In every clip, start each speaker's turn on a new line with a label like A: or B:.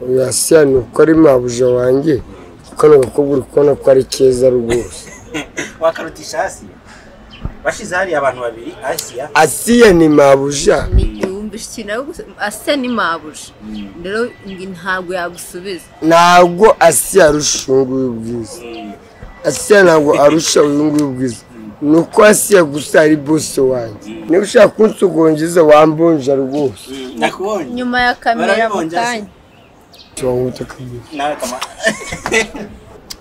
A: Uyu Asiya ni uko ari mabuja wanjye, kano gakobwa uri kubona ko ari keza rwose.
B: Wakarutisha Asiya? Bashize hariya abantu babiri, Asiya.
A: Asiya ni mabuja.
C: Asiya ni mabuja. Rero ntabwo yagusubiza.
A: Ntabwo Asiya arusha uyu nguyu ubwiza. Asiya ntabwo arusha uyu nguyu ubwiza. Ni uko Asiya gusa ari bosi wanjye. Niba ushaka kunsogongeza wambonja rwose.
B: Nakubonye.
C: Nyuma ya kamera mu kanya.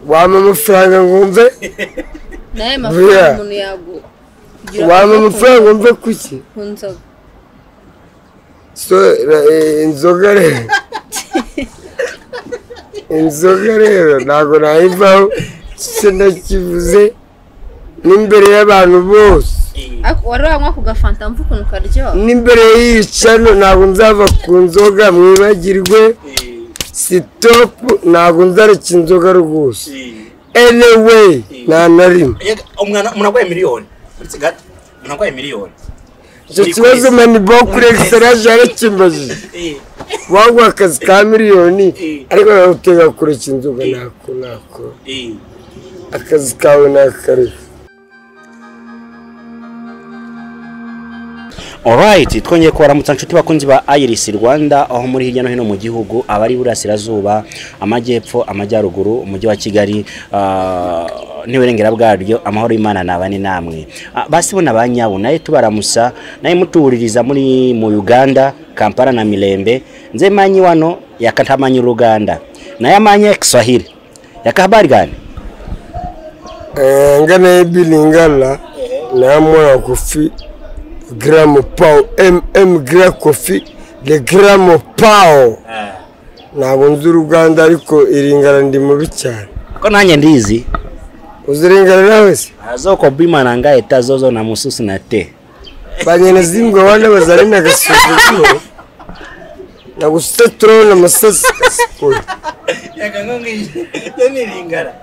A: Wampa amafaranga ngo mve?
C: Naye mafaranga umuntu yaguha.
A: Wampa amafaranga ngo mve kuki?
C: Ku nzoga.
A: So inzoga rero. Inzoga rero ntabwo nayivaho sinakivuze n'imbere y'abantu bose.
C: Wari wanywa ku gafanta mva ukuntu karyoha.
A: N'imbere y'icano ntabwo nzava ku nzoga mwibagirwe. Stop ntabwo nzareka inzoga rwose. Anyway nta na rimwe.
B: Umuntu arwaye miliyoni. Uretse gato umuntu arwaye miliyoni.
A: Icyo kibazo Manibo kuri Excellage yarakimbajije. Waguha akazi ka miliyoni ariko bagutega kureka inzoga nako nako. Akazi kawe nakareka.
B: Alright, twongeye kubaramutsa nshuti bakunzi ba Iris Rwanda aho muri hirya no hino mu gihugu, abari burasirazuba, amajyepfo, amajyaruguru, umujyi wa Kigali, n'iburengera bwaryo, amahoro y'Imana nabane namwe. Basi bona banyabu naye tubaramusa, naye mutuwuririza muri mu Uganda, Kampala na Milembe, nze manyi wano yakatamanyi Uganda. Naye amanye Kiswahili. Yakahabari gani?
A: Ngana bilingala na mwana kofi Gramo Pao, MM Gra Kofi, le Gramo Pao. Ntabwo nzi uruganda ariko iringara ndi mubi cyane.
B: Ko nanjye ndizi.
A: Uziringara nawe se?
B: Azoko bimana ngaye tazozo na mususu na te.
A: Banyene zimbwa wana bazari na gasuzuguro. Na gusetro na masasi.
B: Yakangongi niringara.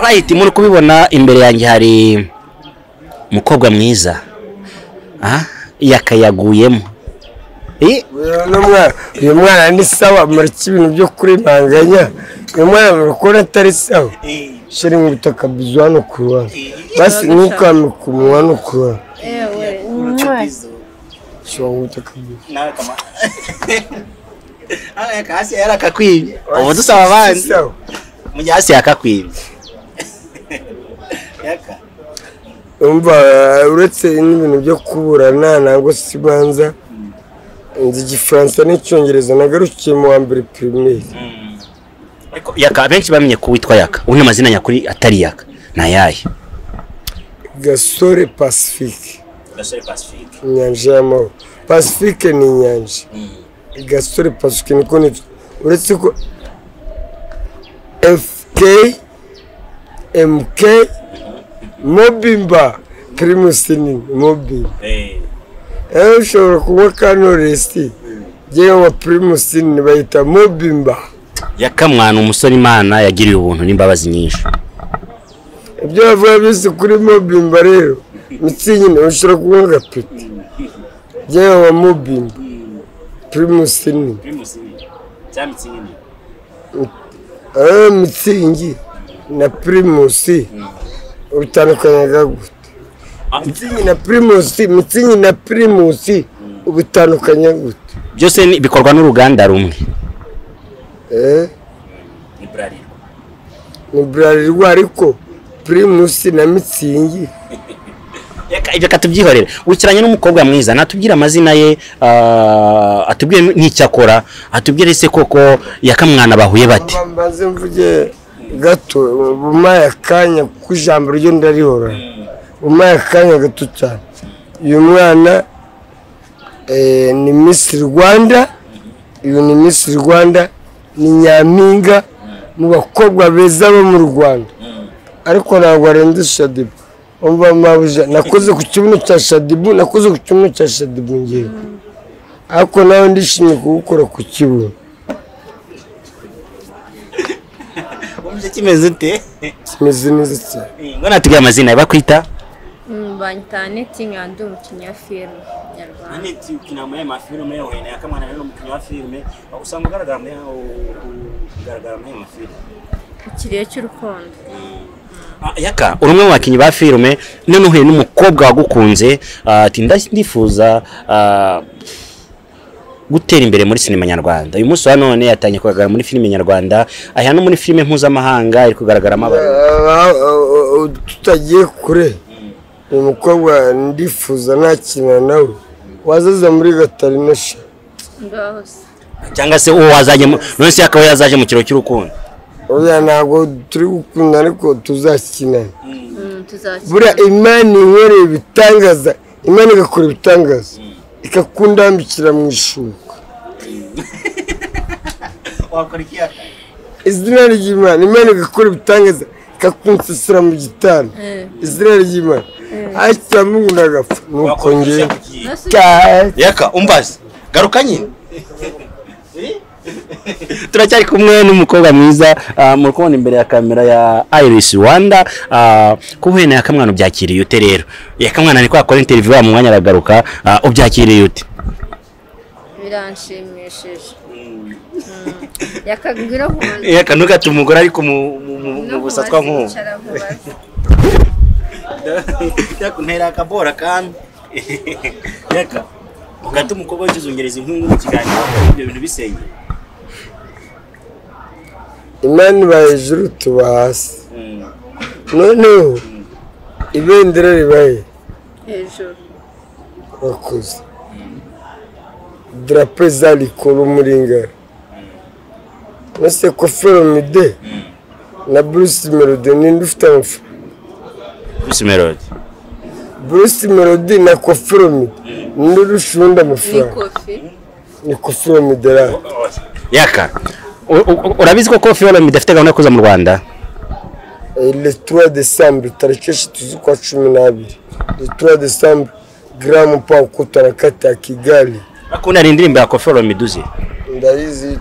B: Right, muri kubibona imbere yanjye hari mukobwa mwiza. Yakayaguyemo.
A: Uyu mwana ni sawa muri ibintu byo kurimanganya. Uyu mwana murukora atari sawa. Shiri mu butaka bizu hano ku ruhande. Basi ntukame ku munwa no ku ruhande.
C: Ewe.
A: Shira mu butaka bizu.
B: Nawe kama. Hasi yarakakwibye. Ubu dusaba abandi. Mu gihe hasi yakakwibye. Yaka.
A: Umva uretse n'ibintu byo kuburana ntabwo sibanza nzi igifaransa n'icyongereza nagarukiye mu wa mbere primaire.
B: Ariko Yaka benshi bamenye ko witwa Yaka, ubu amazina nyakuri atari Yaka nayahe?
A: Gasore Pacifique.
B: Gasore Pacifique.
A: Inyanja y'amahoro. Pacifique ni inyanja. Gasore Pacifique niko nitwa. Uretse ko FK MK Mobimba Primus ni Mobimba. Ushobora kunywa kanoresi yewe Primus ni bayita Mobimba.
B: Yakamwana umusore Imana yagiriye ubuntu n'imbabazi nyinshi.
A: Ibyo bavuga byose kuri Mobimba rero mitsi nyine ushobora kunywa agapeti. Yewe Mobimba Primus ni.
B: Primus ni. Cya mitsi nyine.
A: Mitsingi na Primus. Ubitandukanya gute? Mitsingi na Primus, mitsingi na Primus ubitandukanya gute?
B: Byose bikorwa n'uruganda rumwe. Ni Bralirwa.
A: Ni Bralirwa ariko Primus na mitsingi.
B: Ibyo katubyihorera. Wicaranye n'umukobwa mwiza, natubwira amazina ye, atubwire n'icyakora, atubwire se koko Yakamwana bahuye bate.
A: Mbanze mvuge gato bumaye akanya kuko ijambo ryo ndarihora. Bumaye akanya gato cyane. Uyu mwana ni Miss Rwanda, uyu ni Miss Rwanda, ni nyampinga mu bakobwa beza bo mu Rwanda. Ariko ntabwo arenze Shadibu. Umva mabuja nakoze ku kibuno cya Shadibu, nakoze ku kibuno cya Shadibu ngewe. Ariko nawe ndishimye kugukora ku kibuno.
B: Umje kimeze ute?
A: Kimeze neza cyane.
B: Ngo natubwiye amazina bakwita?
C: Banyita Aneti nkaba umukinnyi wa filime nyarwanda.
B: Aneti ukina muri aya mafilime wenda Yakamwana rero umukinnyi wa filime usanga ugaragara muri Kugaragara muri mafilime.
C: Ikiriyo cy'urukundo.
B: Yaka, uri umwe mu bakinnyi ba filime, none uhuye n'umukobwa wagukunze, ati ndifuza gutera imbere muri sinema nyarwanda. Uyu munsi wa none yatangiye kugaragara muri filime nyarwanda, aha no muri filime mpuzamahanga iri kugaragaramo abantu.
A: Tutagiye kure, uyu mukobwa ndifuza nakina nawe wazaza muri Gatarina sha.
C: Ngaho se.
B: Cyangwa se uwo wazajye none se akaba yazaje mu kiro cy'urukundo.
A: Oya, ntabwo turi gukunda ariko tuzakina.
C: Tuzakina.
A: Buriya Imana inkoreye ibitangaza, Imana igakora ibitangaza, ikakundambikira mu ishuka.
B: Wakora iki?
A: Izina ry'Imana, Imana igakora ibitangaza, ikakunsesera mu gitanda. Izina ry'Imana. Acha Mungu ndagapfa nuko ngiye.
B: Yaka, umbaze. Garuka nyine. Turacyari kumwe n'umukobwa mwiza, muri kubona imbere ya kamera ya Iris Rwanda. Kuhuye na Yakamwana ubyakiriye ute rero? Yakamwana ni kwa interview wa mwanya aragaruka, ubyakiriye ute?
C: Biranshimishije. Yakagwira kubaza.
B: Yaka ntugate umugore ariko mu busatwa nk'ubu. Yakuntera akabora kandi. Yaka ugate umukobwa w'ikizungereza inkungu mu kiganiro, ibyo bintu bisenge.
A: Imana iba hejuru tuba hasi. Noneho ibendera ribaye
C: hejuru.
A: Bakoze drapeau za likolo muringa. Nase Koffi Olomide na Bruce Melody ninde ufite amafaranga?
B: Bruce Melody.
A: Bruce Melody na Koffi Olomide ninde urusha uwundi amafaranga? Ni Koffi Olomide.
B: Yaka, urabizi ko Koffi Olomide afite gahunda yo kuza mu Rwanda?
A: Le 3 décembre, tariki 3 z'ukwa 12. Le 3 décembre, Grand Pa ukutana kati ya Kigali.
B: Akunda indirimbo ya Koffi Olomide uzi?
A: Ndayizi,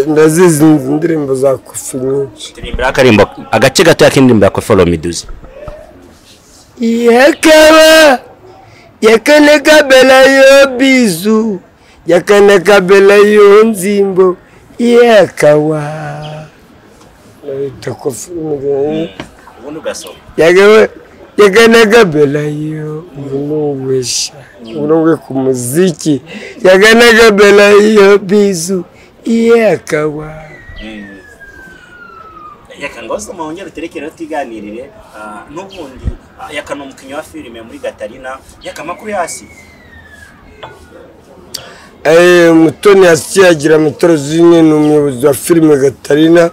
A: ndazizi indirimbo za Koffi nyinshi.
B: Indirimbo akarimbo agace gato y'indirimbo ya Koffi Olomide uzi?
A: Yakawa yakaneka bela yo bizu, yakaneka bela yo nzimbo, yakawa. Naita Koffi Olomide.
B: Ubundi ugasoma.
A: Yakawa yakaneka bela yo ubunuwesha. Ubunuwe ku muziki. Yakaneka bela yo bizu, yakawa.
B: Yaka ngosoma wongere uterekere tuganirire n'ubundi. Yaka ni umukinnyi wa filime muri Gatarina. Yaka amakuru yasi.
A: Mutoni Asiya agira Mutoro zimwe ni umuyobozi wa filime Gatarina.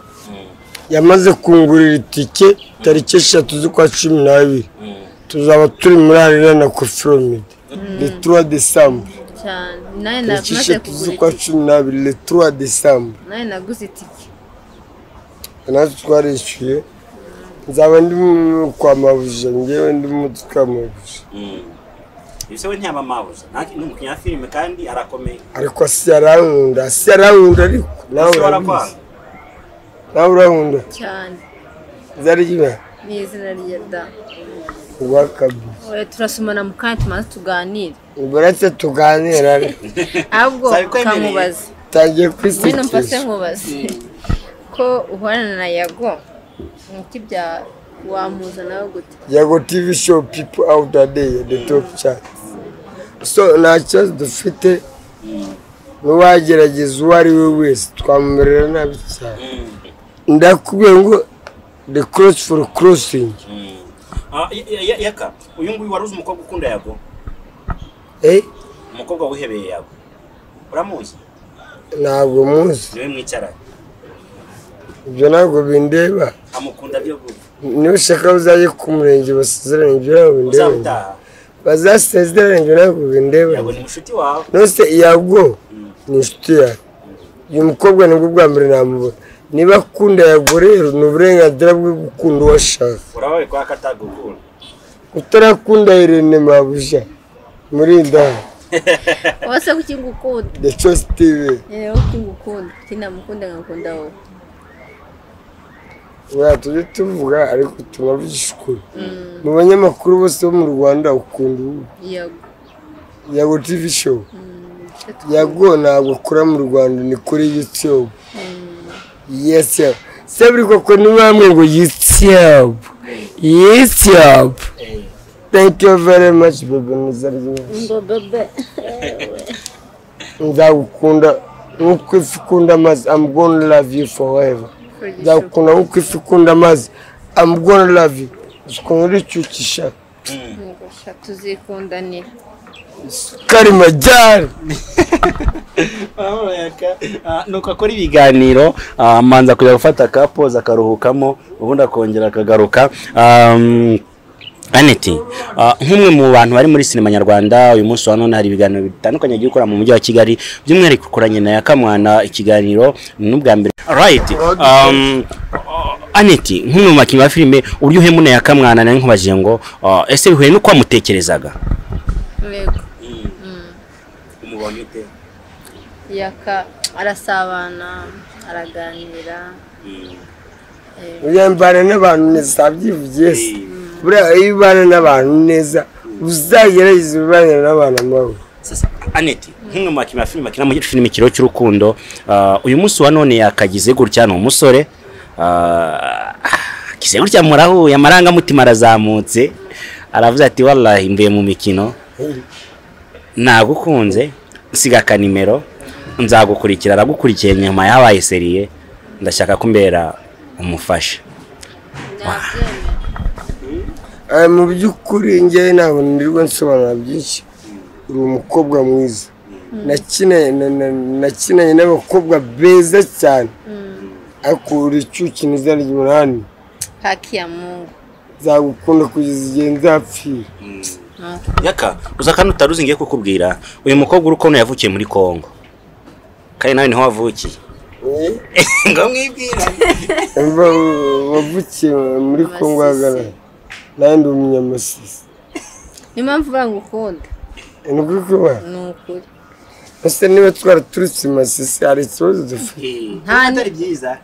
A: Yamaze kungurira itike tariki 3 z'ukwa 12. Tuzaba turi muri Arena na Koffi Olomide le 3 décembre.
C: Cyane. Naye namaze kugura
A: z'ukwa 12 le 3 décembre.
C: Naye naguze itike.
A: Natwe twarishyuye. Nzaba ndi kwa mabuja, ngewe ndi kwa mabuja.
B: Ese we ntiyaba mabuja, ni umukinnyi wa filime kandi arakomeye.
A: Ariko Asiya arankunda, Asiya arankunda ariko nawe urabizi. Nawe urankunda?
C: Cyane.
A: Izina
C: Ni izina rya da.
A: Rwakabuye.
C: Oya, turasomana mu kanya tumaze tuganire.
A: Uretse tuganira ariko.
C: Ahubwo kamubaza.
A: Tangiye
C: Ngwino
A: kwisekesha.
C: mfase nkubaze. Ko uhorana na Yago, niki bya wamuza nawe gute?
A: Yago TV show people out there the top chat. So nta kibazo dufite, n'uwagerageza uwo ari we wese twamumerera nabi cyane. Ndakubwiye ngo the cross for crossing.
B: Yaka, uyu nguyu wari uzi umukobwa ukunda Yago? Umukobwa wihebeye Yago. Uramuzi?
A: Ntabwo muzi.
B: Niwe mwicaranye.
A: Ibyo ntabwo bindeba.
B: Amukunda byo gute?
A: Niba ushaka uzaye ku murenge basezerane, ibyo ntabwo bindeba.
B: Uzabutaha.
A: Bazasezerane, ibyo ntabwo bindeba.
B: Yago ni mushuti wawe.
A: Nose Yago ni inshuti yawe. Uyu mukobwa nibwo bwa mbere namubona. Niba akunda Yago rero ni uburenganzira bwe gukunda uwo ashaka.
B: Urabaye kwa katagukunda.
A: Utarakunda Irene Mabuja muri ndaha.
C: Wose kuki ngukunda?
A: The Choice TV.
C: Kuki ngukunda? Kuki namukunda ngakunda wowe?
A: Oya, tujye tuvuga ariko tunavugisha ukuri. Mu banyamakuru bose bo mu Rwanda ukunda uwo?
C: Yago.
A: Yago TV show. Yago ntabwo akora mu Rwanda, ni kuri YouTube. Yes Seburikoko ni bamwe ngo YouTube. YouTube. Thank you very much baby nizaryo.
C: Ngo bebe.
A: Nzagukunda nkuko ifi ikunda amazi. I'm gonna love you forever. Nzagukunda nkuko ifi ikunda amazi. I'm gonna love you. Ukuntu uricyukisha.
C: Ngo sha tuzikundanira.
A: Karimajyari.
B: Nuko akora ibiganiro amanza kujya gufata akapoza akaruhukamo ubundi akongera akagaruka. Aneti, nk'umwe mu bantu bari muri sinema nyarwanda uyu munsi wa none hari ibiganiro bitandukanye agiye gukora mu mujyi wa Kigali, by'umwihariko ukoranye na Yakamwana ikiganiro n'ubwa mbere. Right. Aneti, nk'umwe mu bakinnyi ba filime uburyo uhemu na Yakamwana nari nkubajije ngo ese bihuye n'uko wamutekerezaga?
C: Yego.
B: Umubonye ute?
C: Yaka arasabana, araganira.
A: Uyambana n'abantu neza byivugiye se. Buriya iyo ubana n'abantu neza uzagerageza ubane n'abantu amahoro.
B: Sasa Aneti, nk'umwe mu bakinnyi ba filime bakina muri filime Ikiro cy'Urukundo, uyu munsi wa none yakagize gutya ni umusore, akize gutya murahuye amarangamutima arazamutse, aravuze ati wallahi mvuye mu mikino nagukunze, nsiga akanimero nzagukurikira. Aragukurikiye nyuma yabaye seriye, ndashaka kumbera umufasha.
C: Nabyemera.
A: Mu by'ukuri njyewe ntabwo nirirwa nsobanura byinshi. Uri umukobwa mwiza. Nakinanye n'abakobwa beza cyane. Ariko uri icyuki nizera ry'umunani.
C: Haki ya Mungu.
A: Nzagukunda kugeza igihe nzapfira.
B: Yaka, uza kandi utaruzi ngiye kukubwira, uyu mukobwa uri ukuntu yavukiye muri Kongo. Kandi nawe niho wavukiye. Ngo mwibwira.
A: Wavukiye muri Kongo hagarara. Nawe ndi umunyamasisi.
C: Niyo mpamvu bangukunda.
A: Ni ukuri kuba?
C: Ni ukuri.
A: Ese niba twaraturutse i Masisi hari ikibazo dufite?
B: Atari byiza.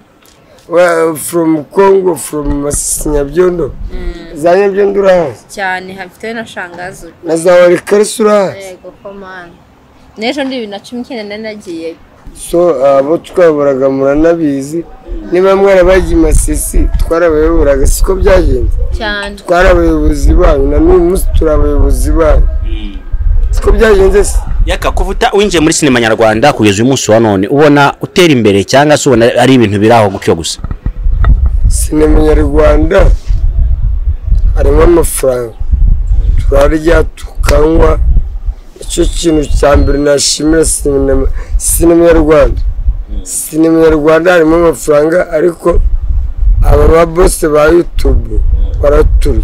A: From Congo, from Masisi Nyabyondo. Za Nyabyondo urahazi?
C: Cyane hafite na shangazi.
A: Na za Walikarisu urahazi?
C: Yego komana. N'ejo ndi 2019 nari nagiyeyo.
A: So abo twayoboraga muranabizi, niba mwarabagiye i Masisi twarabayoboraga siko byagenze?
C: Cyane.
A: Twari abayobozi banyu na n'uyu munsi turi abayobozi banyu. Siko byagenze se?
B: Yaka, kuva winjiye muri sinema nyarwanda kugeza uyu munsi wa none ubona utera imbere cyangwa se ubona ari ibintu biri aho gutyo gusa?
A: Sinema nyarwanda harimo amafaranga, turarya tukanywa. Icyo kintu cya mbere nashimira sinema nyarwanda. Sinema nyarwanda harimo amafaranga, ariko aba ba bose ba YouTube baraturya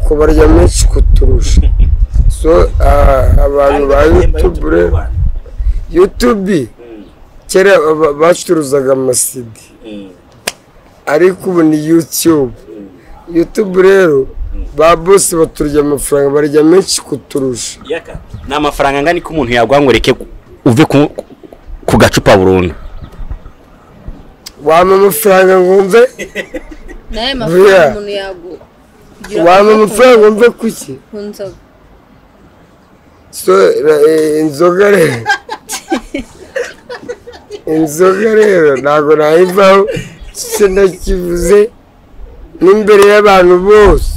A: ko barya menshi kuturusha. So abantu ba YouTube rero, YouTube kera bacuruzaga amasidi, ariko ubu ni YouTube. YouTube rero ba bose baturya amafaranga, barya menshi kuturusha.
B: Yaka, ni amafaranga angana ko umuntu yaguha ngo reke uve ku gacupa burundu?
A: Wampa amafaranga ngo mve?
C: Naye mafaranga umuntu yaguha.
A: Wampa amafaranga ngo mve kuki?
C: Ku nzoga.
A: So inzoga rero, inzoga rero ntabwo nayivaho, sinakivuze n'imbere y'abantu bose.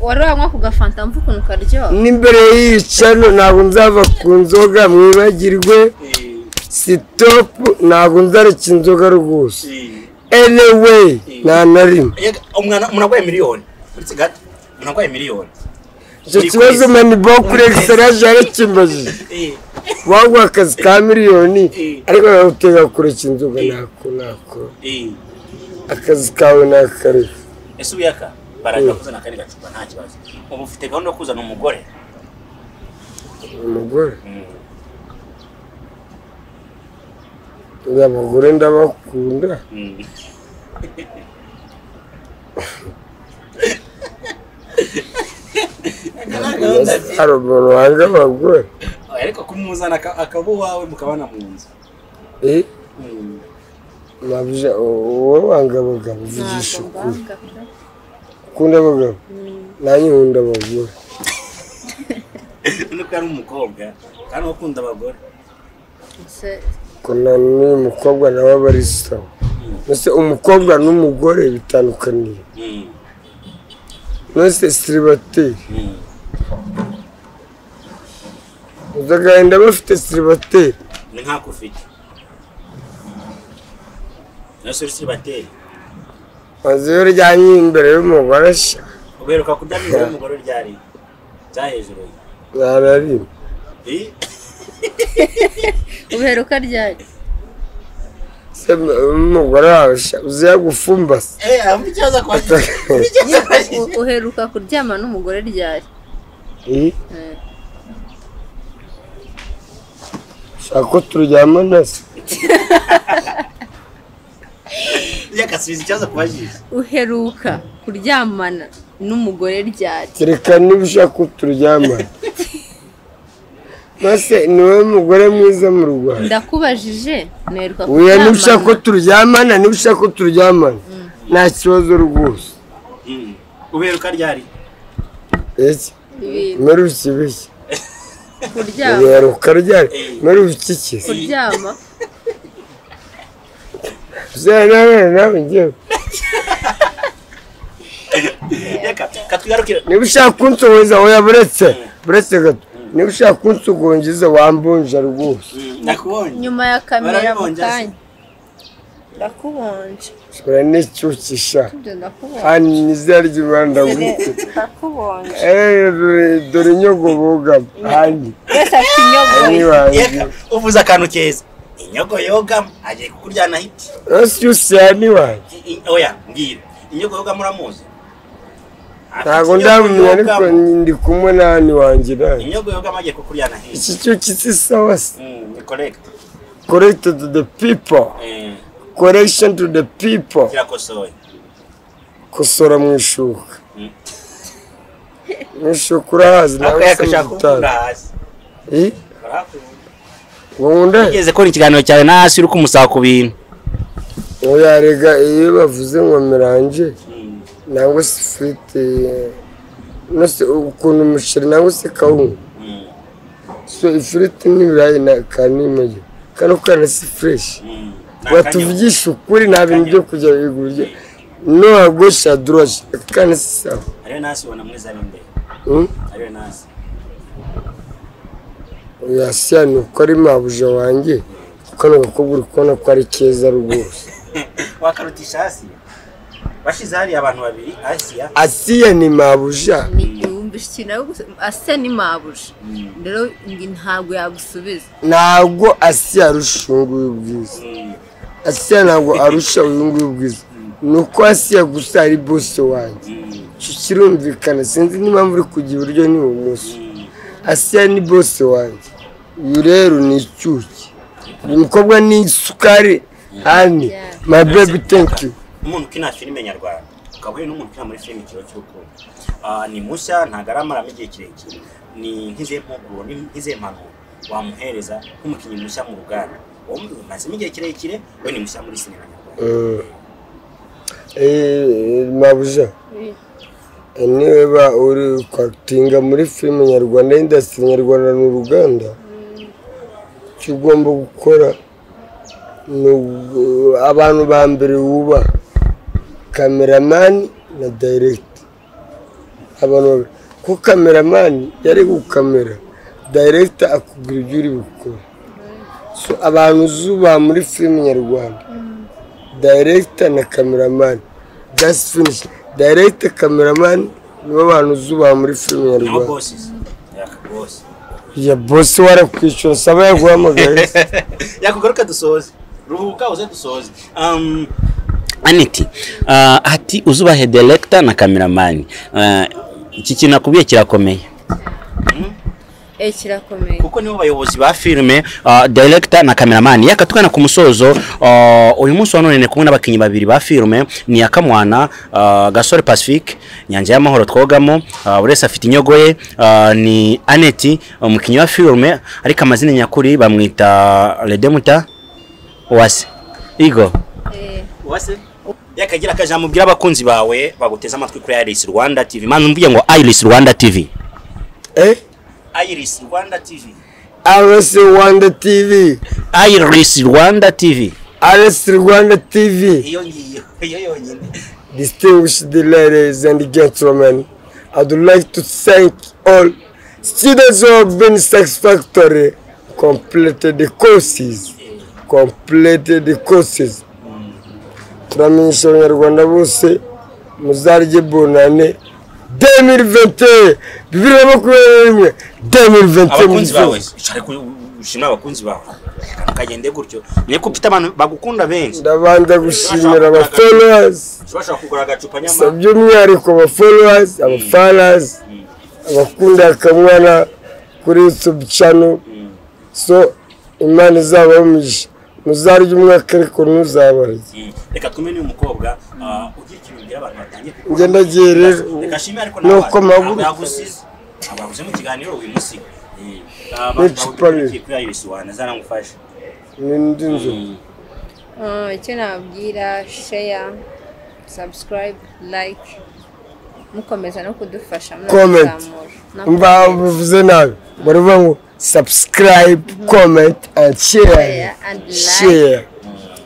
C: Wari wanywa ku gafanta mva ukuntu karyoha.
A: N'imbere y'icano ntabwo nzava ku nzoga, mwibagirwe. Sitopu, ntabwo nzareka inzoga rwose. Anyway, nta na rimwe.
B: Umuntu arwaye miliyoni. Uretse gato, umuntu arwaye miliyoni.
A: Icyo kibazo Manibo kuri Excellage yarakimbajije. Waguha akazi ka miliyoni ariko bagutega kureka inzoga nako nako. Akazi kawe nakareka.
B: Ese ubiyaka baraza kuzana akandi gacupa nta kibazo. Ubu ufite gahunda yo kuzana umugore?
A: Umugore? Abagore ndabakunda. Hari umuntu wanga abagore?
B: Ariko kumuzana akaba uwawe mukabana mu nzu.
A: Mabije wowe wanga abagabo, vugisha ukuri. Ukunda abagabo? Nanjye nkunda abagore.
B: Nuko ari umukobwa kandi ukunda abagore.
A: Ko n'uyu mukobwa nawe aba ari sawa. Nose umukobwa n'umugore bitandukaniye. Nose célibataire. Uzagenda bafite célibataire.
B: Ni nkako ufite. Nose célibataire.
A: Maze uryamye imbere y'umugore sha.
B: Uberuka kuryama imbere y'umugore ryari? Cya hejuru.
A: Narari.
C: Uberuka ryari?
A: Se umugore wawe sha uziyagufumbase.
B: Ikibazo kwa.
C: Uheruka kuryama n'umugore ryari?
A: Shaka turyamana se.
B: Yakasubiza ikibazo kubajije.
C: Uheruka kuryamana n'umugore ryari?
A: Kereka niba ushaka turyamana. Mase niwe mugore mwiza mu Rwanda.
C: Ndakubajije neruka
A: kuryamana. Oya niba ushaka turyamana, niba ushaka turyamana. Nta kibazo rwose.
B: Uheruka ryari?
A: Iki? Mperuka ibiki?
C: Kuryama.
A: Uheruka ryari? Mperuka iki?
C: Kuryama.
A: Niba ushaka kunsuhuza oya buretse buretse gato. Niba ushaka kunsugungiza wambonja rwose.
B: Ndakubonye.
C: Nyuma ya kamera mu kanya. Ndakubonje.
A: Shobora n'icyukisha. Hani nizera ry'Imana ndagufite.
C: Ndakubonje.
A: Dore inyogo bogamo. Hani.
C: Wese afite inyogo.
B: Yeka uvuze akantu keza. Inyogo yogamo agiye kukuryana hiti.
A: Ese ni wanjye.
B: Oya mbwira. Inyogo yogamo uramuzi?
A: Ntabwo ndamumenya ariko ndi kumwe n'ani wanjye nawe.
B: Inyogo yogamo agiye kukuryana hiti.
A: Iki cyuki si sawa se.
B: Ni correct.
A: Correct to the people. Correction to the people.
B: Kirakosoye.
A: Kosora mu ishuka. Mu ishuka urahazi nawe se
B: urahazi.
A: Wunda?
B: Ugeze ko ikiganiro cyawe na hasi uri kumusaba ku bintu.
A: Oya rega iyo bavuze ngo miranje nangwa se ifite nose ukuntu umuceri nangwa se kawunga. So ifiriti n'ibirayi na kanimeye. Kano kana si fresh. Watuvugisha ukuri nta bintu byo kujya bigurye. No agosha droge kana si sawa.
B: Ariyo nasi ubona mwiza ari imbere. Ariyo nasi.
A: Oya siya ni uko ari mabuja wanjye kano gakobwa uri kubona ko ari keza rwose.
B: Wakarutisha Asiya. Bashize hariya abantu babiri Asiya.
A: Asiya ni mabuja.
C: Asiya ni mabuja. Rero ntabwo yagusubiza.
A: Ntabwo Asiya arusha uyu nguyu ubwiza. Asiya ntabwo arusha uyu nguyu ubwiza. Ni uko Asiya gusa ari bosi wanjye. Icyo kirumvikana sinzi n'impamvu uri kujya iburyo n'ibumoso. Asiya ni bosi wanjye. Uyu rero ni icyuki. Uyu mukobwa ni isukari. Hani, my baby thank you.
B: Umuntu ukina filime nyarwanda ukaba uri n'umuntu ukina muri filime Ikiro cy'Urukundo. Ni mushya ntabwo aramaramo igihe kirekire. Ni nk'izihe mpuguro, ni nk'izihe mpanuro wamuhereza nk'umukinnyi mushya mu ruganda? Wowe umazemo igihe kirekire, we ni mushya muri sinema nyarwanda.
A: Mabuja, niba uri kwakitinga muri filime nyarwanda, industry nyarwanda ni uruganda, icyo ugomba gukora abantu ba mbere wubaha kameramani na director. Abantu babiri kuko kameramani yari gukamera, director akubwira ibyo uri gukora. So abantu uzubaha muri filime nyarwanda, director na kameramani. Just finish. Director, cameraman nibo bantu uzubaha muri filime nyarwanda. Ya bosi warakwishyura saba yaguhamagaye.
B: Yakugaruka dusoze. Ruhuka uze dusoze. Aniti, ati uzubahe director na cameraman. Iki kintu nakubwiye kirakomeye.
C: Kirakomeye.
B: Kuko nibo bayobozi ba filime, director na cameraman. Yakatukana ku musozo, uyu munsi wa none ni kumwe n'abakinyi babiri ba filime, ni Yakamwana, Gasore Pacifique, Nyanja y'Amahoro twogamo, buri wese afite inyogo ye, ni Aneti, umukinyi wa filime, ariko amazina nyakuri bamwita Redemuta Uwase. Igo. Uwase. Yakagira akajambo ubwira abakunzi bawe baguteze amatwi kuri Iris Rwanda TV. Manzi mvuye ngo Iris Rwanda TV. Iris Rwanda TV.
A: Iris Rwanda TV.
B: Iris Rwanda TV.
A: RS Rwanda TV.
B: Iyo ngiyo, iyo yonyine.
A: Distinguished ladies and gentlemen, I'd like to thank all students who have been satisfactorily completed the courses. Completed the courses. Turamenyesha Abanyarwanda bose muzarye bonane 2021 2021 2021.
B: Abakunzi bawe, ushima abakunzi bawe. Kagende gutyo. Niko ufite abantu bagukunda benshi.
A: Ndabanza gushimira aba followers.
B: Ushobora kugura agacupa nyama.
A: By'umwihariko aba followers, aba fans, abakunda Akamwana kuri YouTube channel. So Imana izabahe umugisha. Muzarya umwaka ariko ntuzabarye.
B: Reka twume n'uyu mukobwa ugira ikintu ubwira abantu batangiye.
A: Njye ndagiye rero.
B: Reka shime ariko
A: nuko mpaguruka.
B: Nagusize. Abavuze mu kiganiro uyu munsi.
A: N'icupa riri.
B: Kuri Iris Rwanda zaramufasha.
A: N'indi nzu.
C: Icyo nababwira, share, subscribe, like, mukomeza no kudufasha
A: Comment. Mba bivuze nabi. Baravuga ngo subscribe, comment and share.
C: And like.
A: Share.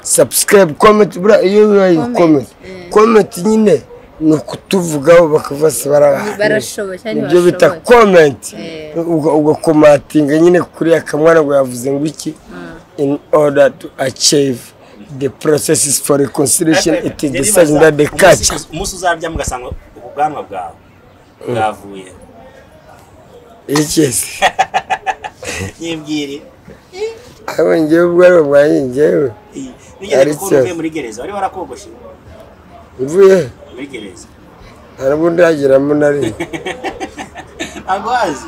A: Subscribe, comment, bura iyo bibaye comment. Comment nyine ni ukutuvugaho bakavuga se
C: barashoboye cyangwa
A: nibyo bita
C: ntibashoboye.
A: Comment. Ugakomatinga nyine kuri Akamwana ngo yavuze ngo iki, in order to achieve the processes for reconciliation it is decided that the culture.
B: Umunsi uzarya mugasanga ubu bwanwa bwawe bwavuye.
A: Iki se?
B: Nyibwire.
A: Abo njyewe ubwanwa bwanjye njyewe.
B: Nigeze kubona uvuye muri gereza wari warakogoshe.
A: Mvuye
B: muri gereza.
A: Ntabwo ndageramo na rimwe.
B: Agwazi.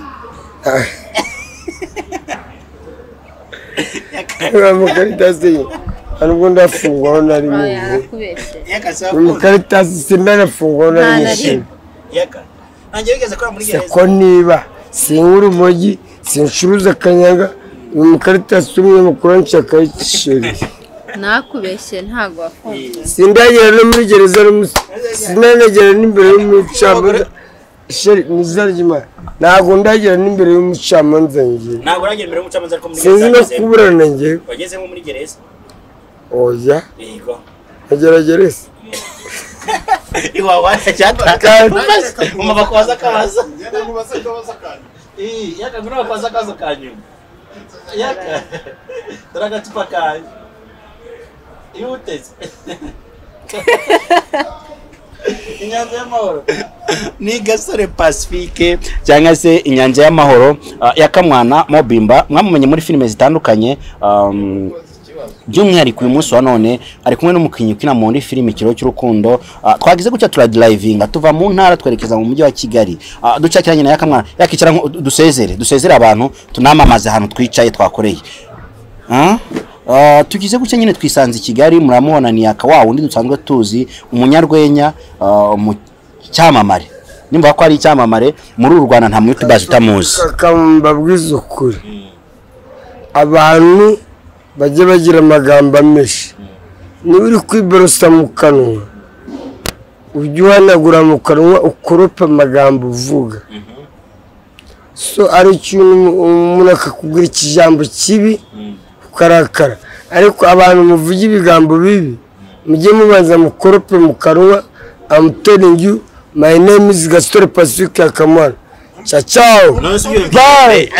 A: Mukaritasi ntabwo ndafungwaho na rimwe. Mukaritasi sindarafungwaho na rimwe. Ko niba sinkura urumogi sincuruza akanyanga, umukaritasi umwe mukuru nshaka isheri.
C: Nakubeshye ntago wafunzwe.
A: Sindagera no muri gereza, sinanagera n'imbere y'umucamanza. Sheri nizarjima ntago ndagera n'imbere y'umucamanza ngiye.
B: Ntago uragera imbere y'umucamanza ariko muri gereza.
A: Sinzi no kuburana ngiye.
B: Wagezemo muri gereza?
A: Oya.
B: Yego.
A: Ageragereza.
B: Iwawa cyata. Umva kubaza kabaza.
D: Ngenda kubaza kabaza kanyu.
B: Yaka ngura kubaza kabaza kanyu. Yaka. Turagatupa kanyu. Ihuteze. Inyanja y'amahoro ni Gasore Pacifique cyangwa se Inyanja y'amahoro ya Kamwana Mobimba, mwamumenye muri filime zitandukanye. By'umwihariko uyu munsi wa none ari kumwe n'umukinnyi ukina muri filime Ikiro cy'urukundo. Twagize gutya turadrivinga tuva mu ntara twerekeza mu mujyi wa Kigali, ducakiranye na Yakamwana. Yakicara dusezere abantu, tunamamaze ahantu twicaye twakoreye. Tugize gutya nyine twisanze i Kigali, muramubona ni Yaka wa wundi dusanzwe tuzi, umunyarwenya, mu cyamamare. Nimba ko ari icyamamare muri uru Rwanda nta muyutubazi utamuzi.
A: Mbabwiza ukuri, abantu bajye bagira amagambo menshi. Niba uri kwiborosa mu kanwa, ujye uhanagura mu kanwa ukorope amagambo uvuga. So ari ikintu umuntu akakubwira ikijambo kibi ukarakara, ariko abantu muvuga ibigambo bibi mujye mubanza mukorope mu kanwa. I'm telling you, my name is Gasore Pacifique Akamwana. Ciao ciao. Bye.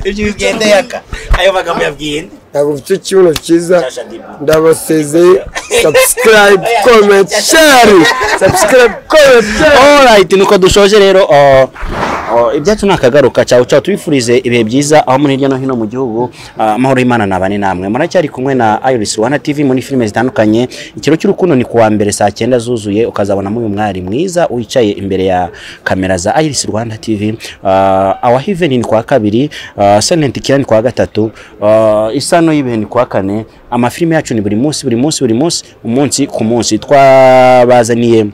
B: Ibyo bigende Yaka. Ayo magambo yabwiye.
A: Ntabwo mfite ikibuno cyiza, ndabasezeye. Subscribe, comment, share. Subscribe, comment, share.
B: Alright, nuko dushoje rero ibyacu nakagaruka. Ciao ciao, tubifurize ibihe byiza aho muri hirya no hino mu gihugu. Amahoro y'Imana nabane namwe. Muracyari kumwe na Iris Rwanda TV muri filime zitandukanye. Ikiro cy'urukundo ni kuwa mbere saa 9 zuzuye, ukazabonamo uyu mwari mwiza wicaye imbere ya kamera za Iris Rwanda TV. Our Heaven ni kwa kabiri, Silent Killer ni kwa gatatu, Isano y'ibihe ni kwa kane. Amafilime yacu ni buri munsi buri munsi buri munsi, umunsi ku munsi. Twabazaniye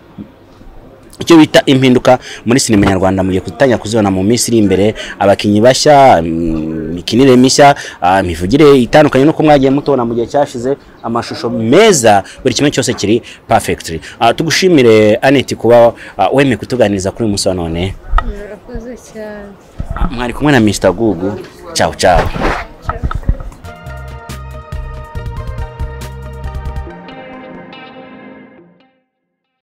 B: icyo bita impinduka muri sinema nyarwanda, mugiye kutanya kuzibona mu minsi iri imbere. Abakinyi bashya, imikinire mishya, imivugire itandukanye nuko mwagiye mutubona mu gihe cyashize, amashusho meza, buri kimwe cyose kiri perfectly. Tugushimire Aneti kuba wemeye kutuganiriza kuri uyu munsi wa none.
C: Murakoze cyane.
B: Mwari kumwe na Mr Gugu. Ciao ciao.